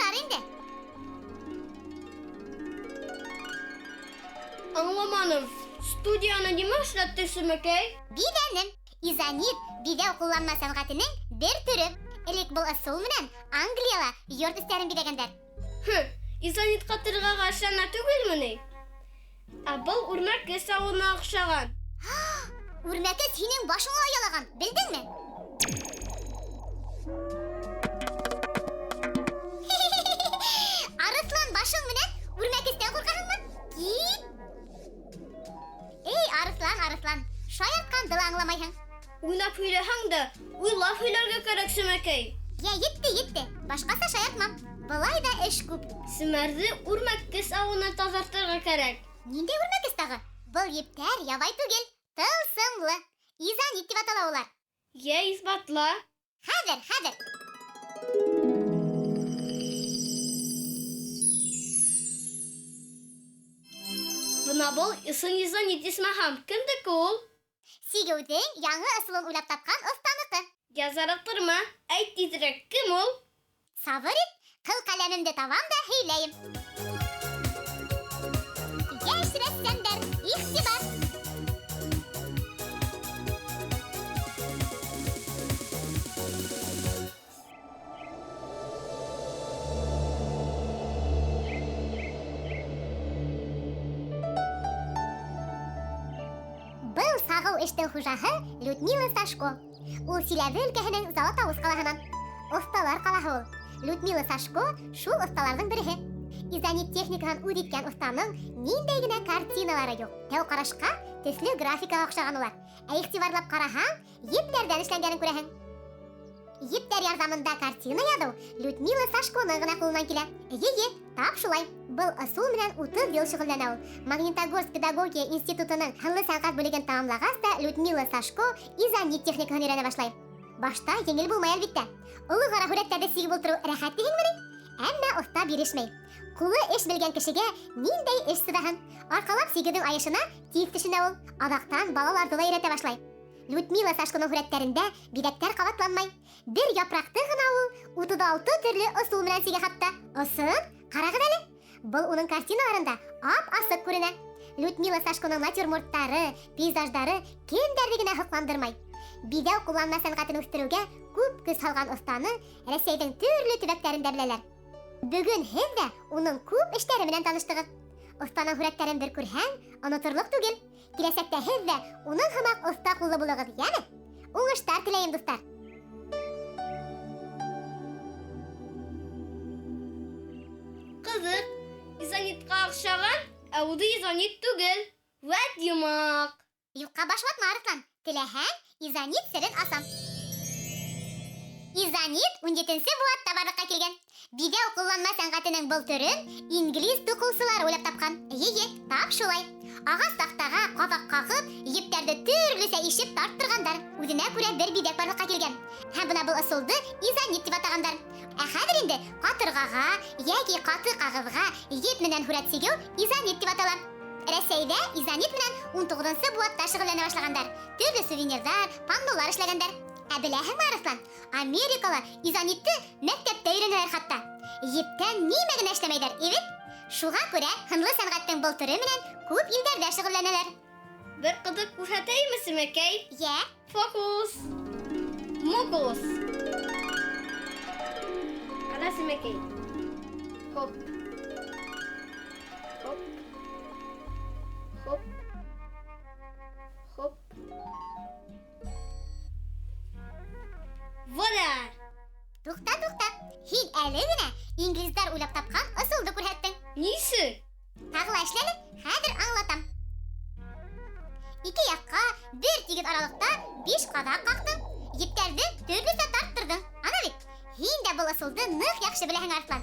насар инде. Аңламаным. Студияны нимә эшләтте, Сәмәкәй? Биҙәнем. Изонит биҙәү ҡулланма сәнғәтенең бер төрө. Элек был ысул менән Англияла йорт эстәрен биҙәгәндәр. Хы, изонит ҡатырғаға эшләнә түгелме ни? Ә был үрмәкес ауына оҡшаған. Үрмәкес һинең башыңа ла ялаған, белдеңме? Арыҫлан башың менән үрмәкестән ҡурҡаһыңмы? Кит! Эй, арыҫлан, арыҫлан, шаяртҡанды ла аңламайһың. Уйнап һөйләһәң дә, уйлап һөйләргә кәрәк, Сәмәкәй. Йә, етте, етте. Башҡаса шаяртмам. Былай ҙа эш күп. Семәрҙе үрмәкес ауынан таҙартырға кәрәк. Ниндәй үрмәкес тағы? Был ептәр ябай түгел, тылсымлы. Изонит тип атала улар. Йә, иҫбатла. Хәҙер, хәҙер. Бына был ысын изонит исмаһам. Кемдеке ул? Сигеүҙең яңы ысулын уйлап тапҡан оҫтаныҡы. Йә, зарыҡтырма, әйт тиҙерәк, кем ул? Сабыр ит, ҡыл ҡәләмемде табам да һөйләйем. Йәш рәссамдар, иғтибар! Был сағыу эштең хужаһы Людмила Сашко. Ул Силәбе өлкәһенең Золотоуст ҡалаһынан. Оҫталар ҡалаһы ул. Людмила Сашко шул оҫталарҙың береһе. Изонит техникаһын үҙ иткән оҫтаның ниндәй генә картиналары юҡ. Тәү ҡарашҡа төҫлө графикаға оҡшаған улар. Ә иғтибарлап ҡараһаң, ептәрҙән эшләнгәнен күрәһең. Ептәр ярҙамында картина яҙыу Людмила Сашконың ғына ҡулынан килә. Эйе, тап шулай. Был ысул менән 30 йыл шөғөлләнә ул. Магнитогорск педагогия институтының һынлы сәнғәт бүлеген тамамлағас та Людмила Сашко изонит техникаһын өйрәнә башлай. Башта еңел булмай, әлбиттә. Оло ҡара һүрәттәрҙе сигеп ултырыу рәхәт тиһеңме ни? Әммә оҫта бирешмәй. Ҡулы эш белгән кешегә ниндәй эш сыҙаһын? Арҡалап сигеүҙең айышына тиҙ төшөнә ул. Аҙаҡтан балаларҙы ла өйрәтә башлай. Людмила Сашконың һүрәттәрендә биҙәктәр ҡабатланмай. Бер япраҡты ғына ул 36 төрлө ысул менән сигә хатта. Ысын, ҡарағыҙ әле. Был уның картиналарында ап-асыҡ күренә. Людмила Сашконың натюрморттары, пейзаждары кемдәрҙе генә һоҡландырмай. Биҙәү ҡулланма сәнғәтен үҫтереүгә күп көс һалған оҫтаны Рәсәйҙең төрлө төбәктәрендә беләләр. Бөгөн һеҙ ҙә уның күп эштәре менән таныштығыҙ. Оҫтаның һүрәттәрен бер күрһәң, оноторлоҡ түгел. Киләсәктә һеҙ ҙә уның һымаҡ оҫта ҡуллы булығыҙ, йәме? Уңыштар теләйем, дуҫтар. Ҡыҙыҡ, изонитҡа оҡшаған, ә үҙе изонит түгел. Вәт йомаҡ. Юҡҡа баш ватма, Арыҫлан. Теләһәң, изонит серен асам. Изонит ун етенсе быуатта барлыҡҡа килгән. Биҙәү ҡулланма сәнғәтенең был төрөн инглиз туҡыусылары уйлап тапҡан. Эйе, тап шулай. Ағас таҡтаға ҡаҙаҡ ҡағып, ептәрҙе төрлөсә ишеп тарттырғандар. Үҙенә күрә бер биҙәк барлыҡҡа килгән. Һәм бына был ысулды изонит тип атағандар. Ә хәҙер инде ҡатырғаға йәки ҡаты ҡағыҙға еп менән һүрәт сигеү изонит тип атала. Рәсәйҙә изонит менән ун туғыҙынсы быуатта шөғөлләнә башлағандар. Төрлө сувенирҙар, паннолар эшләгәндәр. Ә беләһеңме, Арыҫлан, Америкала изонитты мәктәптә өйрәнәләр хатта. Ептән нимә генә эшләмәйҙәр, эйе? Шуға күрә һынлы сәнғәттең был төрө менән күп илдәрҙә шөғөлләнәләр. Бер ҡыҙыҡ күрһәтәйме, Сәмәкәй? Йә. Фокус. Мокус. Ҡара, Сәмәкәй. Хоп. Хоп. Хоп. Хоп. Воля! Туҡта, туҡта. Һин әле генә инглиздар уйлап тапҡан ысулды күрһәттең. Нисек? Тағы ла эшлә әле, хәҙер аңлатам. Ике яҡҡа бер тигеҙ аралыҡта 5 ҡаҙаҡ ҡаҡтың. Ептәрҙе төрлөсә тарттырҙың. Ана бит, һин дә был ысулды ныҡ яҡшы беләһең, Арыҫлан.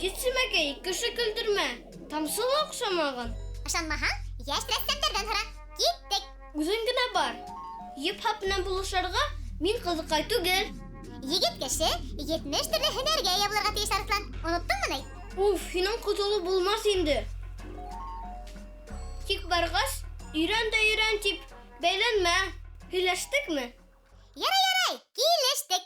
Кит, Сәмәкәй, кеше көлдөрмә. Тамсы ла оҡшамаған. Ышанмаһаң, йәш рәссамдарҙан һора. Киттек. Үҙең генә бар. Еп һап менән булышырға мин ҡыҙыҡай түгел. Егет кеше 70 төрлө һөнәргә эйә булырға тейеш, Арыҫлан. Оноттоңмо ни? Уф, һинең ҡотолоу булмаҫ инде. Тик барғас, өйрән дә өйрән тип бәйләнмә. Һөйләштекме? Ярай, ярай, килештек.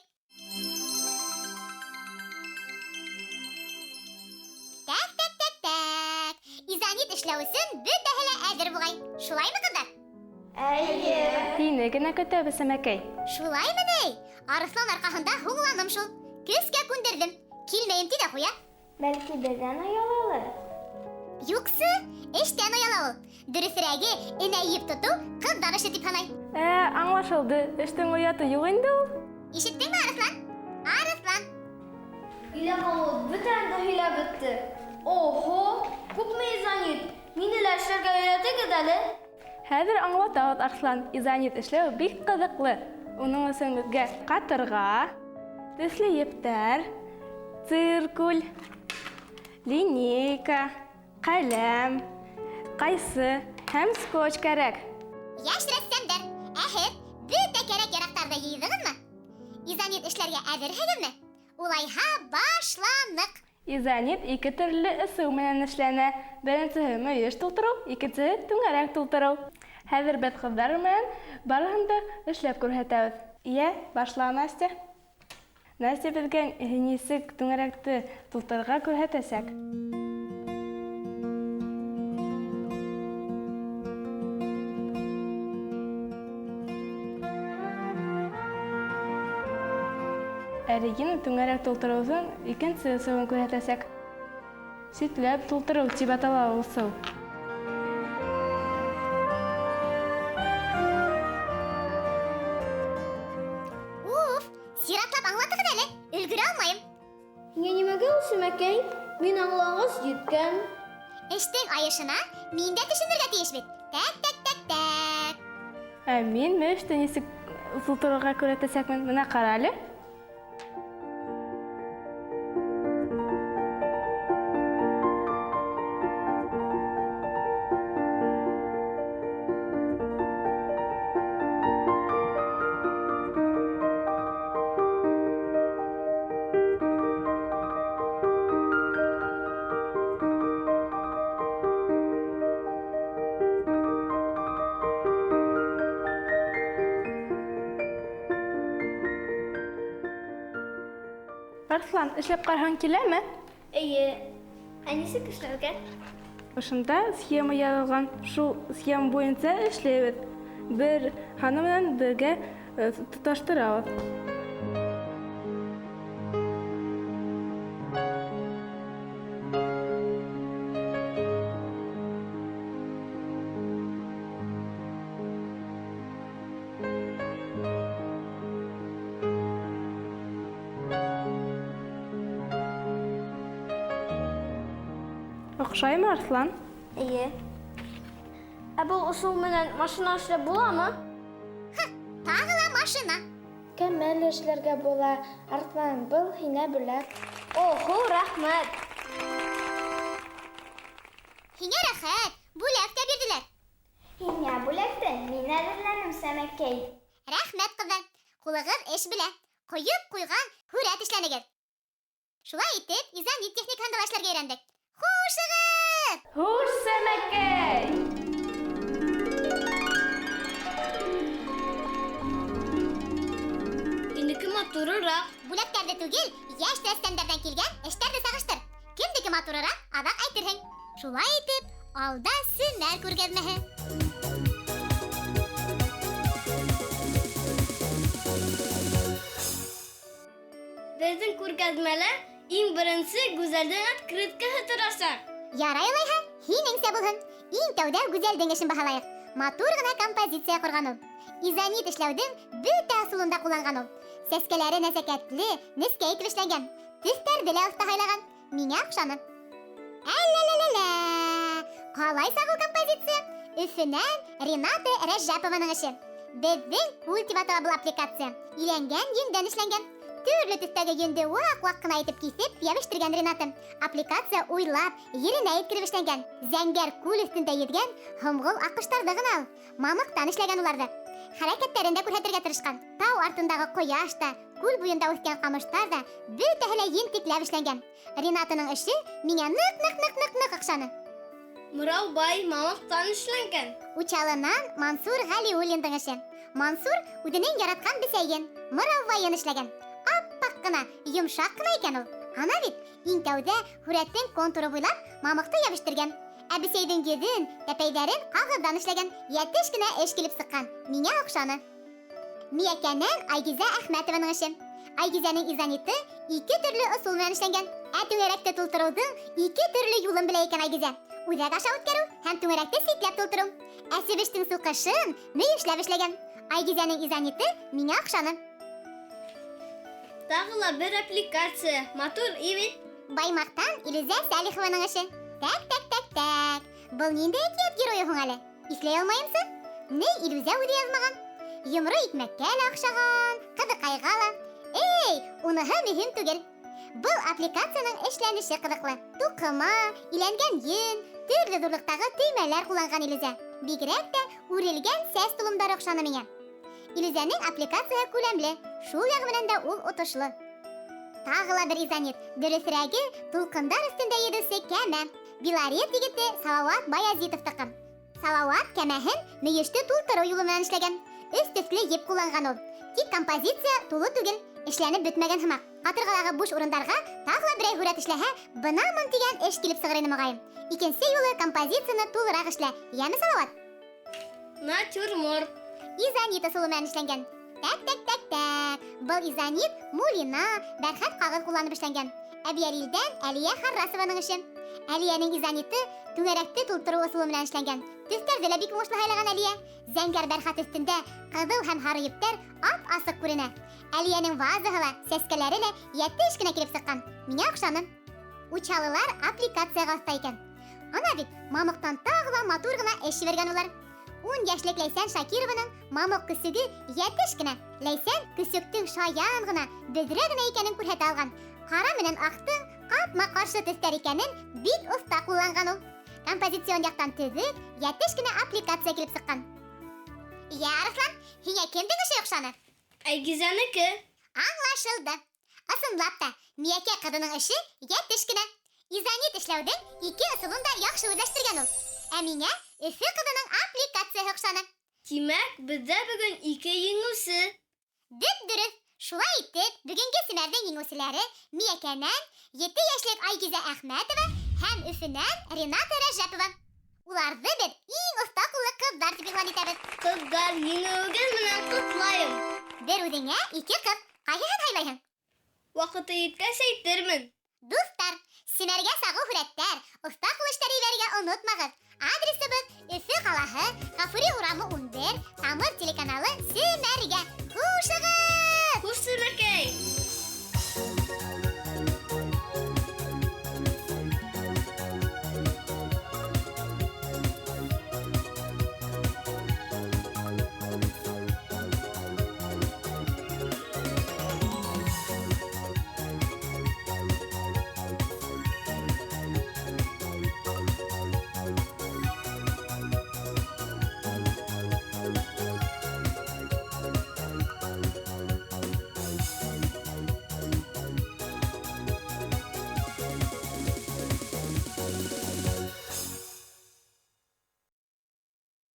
Эшләү өсөн бөтәһе лә әҙер буғай. Шулаймы, ҡыҙҙар? Эйе. Һине генә көтәбеҙ, Сәмәкәй. Шулаймы ни? Арыҫлан арҡаһында һуңланым шул. Көскә күндерҙем. Килмәйем ти ҙә ҡуя. Бәлки беҙҙән оялалыр? Юҡсы, эштән ояла ул. Дөрөҫөрәге, энә йеп тотоу ҡыҙҙар эше тип һанай. Аңлашылды. Эштең ояты юҡ инде ул. Ишеттеңме, Арыҫлан? Арыҫлан. Илә ҡалып, бөтәһен дә һөйләп бөттө. Охо, күпме изонит? Мине лә эшләргә өйрәтегеҙ әле. Хәҙер аңлатабыҙ, Арыҫлан. Изонит эшләү бик ҡыҙыҡлы. Уның өсөн беҙгә ҡатырға, төҫлө ептәр, циркуль, линейка, ҡәләм, ҡайсы һәм скотч кәрәк. Йәш рәссамдар, ә һеҙ бөтә кәрәк-яраҡтарҙы йыйҙығыҙмы? Изонит эшләргә әҙерһегеҙме? Улайһа башланыҡ. Изонит ике төрлө ысул менән эшләнә. Беренсеһе мөйөш тултырыу, икенсеһе түңәрәк тултырыу. Хәҙер беҙ ҡыҙҙар менән барыһын да эшләп күрһәтәбеҙ. Йә, башла, Настя. Настя беҙгә нисек түңәрәкте тултырырға күрһәтәсәк. Ә Регина түңәрәк тултырыуҙың икенсе ысулын күрһәтәсәк. Ситләп тултырыу тип атала ул ысул. Уф, сиратлап аңлатығыҙ әле, өлгөрә алмайым. Һиңә нимәгә ул, Сәмәкәй? Мин аңлағас еткән. Эштең айышына мин дә төшөнөргә тейеш бит. Тәк, тәк, тәк, тәк. Ә мин мөйөштө нисек тултырырға күрһәтәсәкмен. Бына ҡара әле. Арыҫлан, эшләп ҡараһың киләме? Эйе. Ә нисек эшләргә? Ошонда схема яҙылған. Шул схема буйынса эшләйбеҙ. Бер һаны менән бергә тоташтырабыҙ. Оҡшаймы, Арыҫлан? Эйе. Ә был ысул менән машина эшләп буламы? Һы, тағы ла машина. Кәмә лә эшләргә була. Арыҫлан, был һиңә бүләк. Охо, рәхмәт. Һиңә рәхәт, бүләк тә бирҙеләр. Һиңә бүләкте мин әҙерләнем, Сәмәкәй. Рәхмәт, ҡыҙҙар. Ҡулығыҙ эш белә. Ҡойоп ҡуйған һүрәт эшләнегеҙ. Шулай итеп, изонит техникаһында ла эшләргә өйрәндек. Хушығыҙ! Хуш, Сәмәкәй! Һинеке матурыраҡ. Бүләктәрҙе түгел, йәш рәссамдарҙан килгән эштәрҙе сағыштыр. Кемдеке матурыраҡ, аҙаҡ әйтерһең. Шулай итеп, алда сөнәр күргәҙмәһе. Беҙҙең күргәҙмәлә иң беренсе Гүзәлдең открыткаһы торасаҡ. Ярай улайһа, һинеңсә булһын. Иң тәүҙә Гүзәлдең эшен баһалайыҡ. Матур ғына композиция ҡорған ул. Изонит эшләүҙең бөтә ысулын да ҡулланған ул. Сәскәләре нәзәкәтле, нескә итеп эшләнгән. Төҫтәрҙе лә оҫта һайлаған. Миңә оҡшаны. Әллә-лә-лә-лә! Ҡалай сағыу композиция? Өфөнән Рената Рәжәпованың эше. Беҙҙең күл тип атала был аппликация. Иләнгән йөндән эшләнгән. Төрлө төҫтәге йөндө ваҡ-ваҡ ҡына итеп киҫеп, йәбештергән Рената. Аппликация уйлап, еренә еткереп эшләнгән. Зәңгәр күл өҫтөндә йөҙгән һомғол аҡҡоштарҙы ғына ал. Мамыҡтан эшләгән уларҙы. Хәрәкәттәрен дә күрһәтергә тырышҡан. Тау артындағы ҡояш та, күл буйында үҫкән ҡамыштар ҙа бөтәһе лә ентекләп эшләнгән. Ренатаның эше миңә ныҡ-ныҡ-ныҡ-ныҡ-ныҡ оҡшаны. Мыраубай мамыҡтан эшләнгән. Учалынан Мансур Ғәлиуллиндың эше. Мансур үҙенең яратҡан бесәйен, Мыраубайын эшләгән. Аппаҡ ҡына, йомшаҡ ҡына икән ул. Ана бит, иң тәүҙә һүрәттең контуры буйлап мамыҡты йәбештергән. Ә бесәйҙең йөҙөн, тәпәйҙәрен ҡағыҙҙан эшләгән. Йәтеш кенә эш килеп сыҡҡан. Миңә оҡшаны. Миәкәнән Айгизә Әхмәтованың эше. Айгизәнең изониты ике төрлө ысул менән эшләнгән. Ә түңәрәкте тултырыуҙың ике төрлө юлын белә икән Айгизә. Үҙәк аша үткәреү һәм түңәрәкте ситләп тултырыу. Ә себештең суҡышын мөйөшләп эшләгән. Айгизәнең изониты миңә оҡшаны. Тағы ла бер аппликация. Матур бит. Баймаҡтан Илүзә Сәлихованың эше. Тәк, тәк, тәк, тәк. Был ниндәй әкиәт геройы һуң әле? Иҫләй алмайымсы? Ни Илүзә үҙе яҙмаған? Йомро икмәккә лә оҡшаған, ҡыҙыҡайға ла. Эй, уныһы мөһим түгел. Был аппликацияның эшләнеше ҡыҙыҡлы. Туҡыма, иләнгән йөн, төрлө ҙурлыҡтағы төймәләр ҡулланған Илүзә. Бигерәк тә үрелгән сәс толомдары оҡшаны миңә. Илүзәнең аппликацияһы күләмле, шул яғы менән дә ул отошло. Тағы ла бер изонит, дөрөҫөрәге, тулҡындар өҫтөндә йөҙөүсе кәмә. Белорет егете Салауат Баязитовтыҡы. Салауат кәмәһен мөйөштө тултырыу юлы менән эшләгән. Өс төҫлө еп ҡулланған ул. Тик композиция тулы түгел, эшләнеп бөтмәгән һымаҡ. Ҡатырғалағы буш урындарға тағы ла берәй һүрәт эшләһә, бынамын тигән эш килеп сығыр ине моғайын. Икенсе юлы композицияны тулыраҡ эшлә, йәме, Салауат? Натюрморт. Изонит ысулы менән эшләнгән. Тәк, тәк, тәк, тәк. Был изонит мулина, бәрхәт ҡағыҙ ҡулланып эшләнгән. Әбйәлилдән Әлиә Харрасованың эше. Әлиәнең изониты түңәрәкте тултырыу ысулы менән эшләнгән. Төҫтәрҙе лә бик уңышлы һайлаған Әлиә. Зәңгәр бәрхәт өҫтөндә ҡыҙыл һәм һары ептәр ап-асыҡ күренә. Әлиәнең вазаһы ла, сәскәләре лә йәтеш кенә килеп сыҡҡан. Миңә оҡшаны. Учалылар аппликацияға оҫта икән. Ана бит, мамыҡтан тағы ла матур ғына эш ебәргән улар. 10 йәшлек Ләйсән Шакированың мамыҡ көсөгө йәтеш кенә. Ләйсән көсөктөң шаян ғына, бөҙрә генә икәнен күрһәтә алған. Ҡара менән аҡтың ҡапма-ҡаршы төҫтәр икәнен бик оҫта ҡулланған ул. Композицион яҡтан төҙөк, йәтеш кенә аппликация килеп сыҡҡан. Йә, Арыҫлан, һиңә кемдең эше оҡшаны? Айгизәнеке. Аңлашылды. Ысынлап та, Миәкә ҡыҙының эше йәтеш кенә. Изонит эшләүҙең ике ысулын да яҡшы үҙләштергән ул. Ә миңә Өфө ҡыҙының аппликацияһы оҡшаны. Тимәк, беҙҙә бөгөн ике еңеүсе. Дөп-дөрөҫ. Шулай итеп, бөгөнгө Семәрҙең еңеүселәре Миәкәнән 7 йәшлек Айгизә Әхмәтова һәм Өфөнән Рената Рәжәпова. Уларҙы беҙ иң оҫта ҡуллы ҡыҙҙар тип иғлан итәбеҙ. Ҡыҙҙар, еңеүегеҙ менән ҡотлайым. Бер үҙеңә ике ҡыҙ. Ҡайһыһын һайлайһың? Ваҡыты еткәс әйтермен. Дуҫтар, Семәргә сағыу һүрәттәр, оҫта ҡул эштәре ебәрергә онотмағыҙ. Адресыбыҙ Өфө ҡалаһы, Ғафури урамы 11, Тамыр телеканалы Семәргә.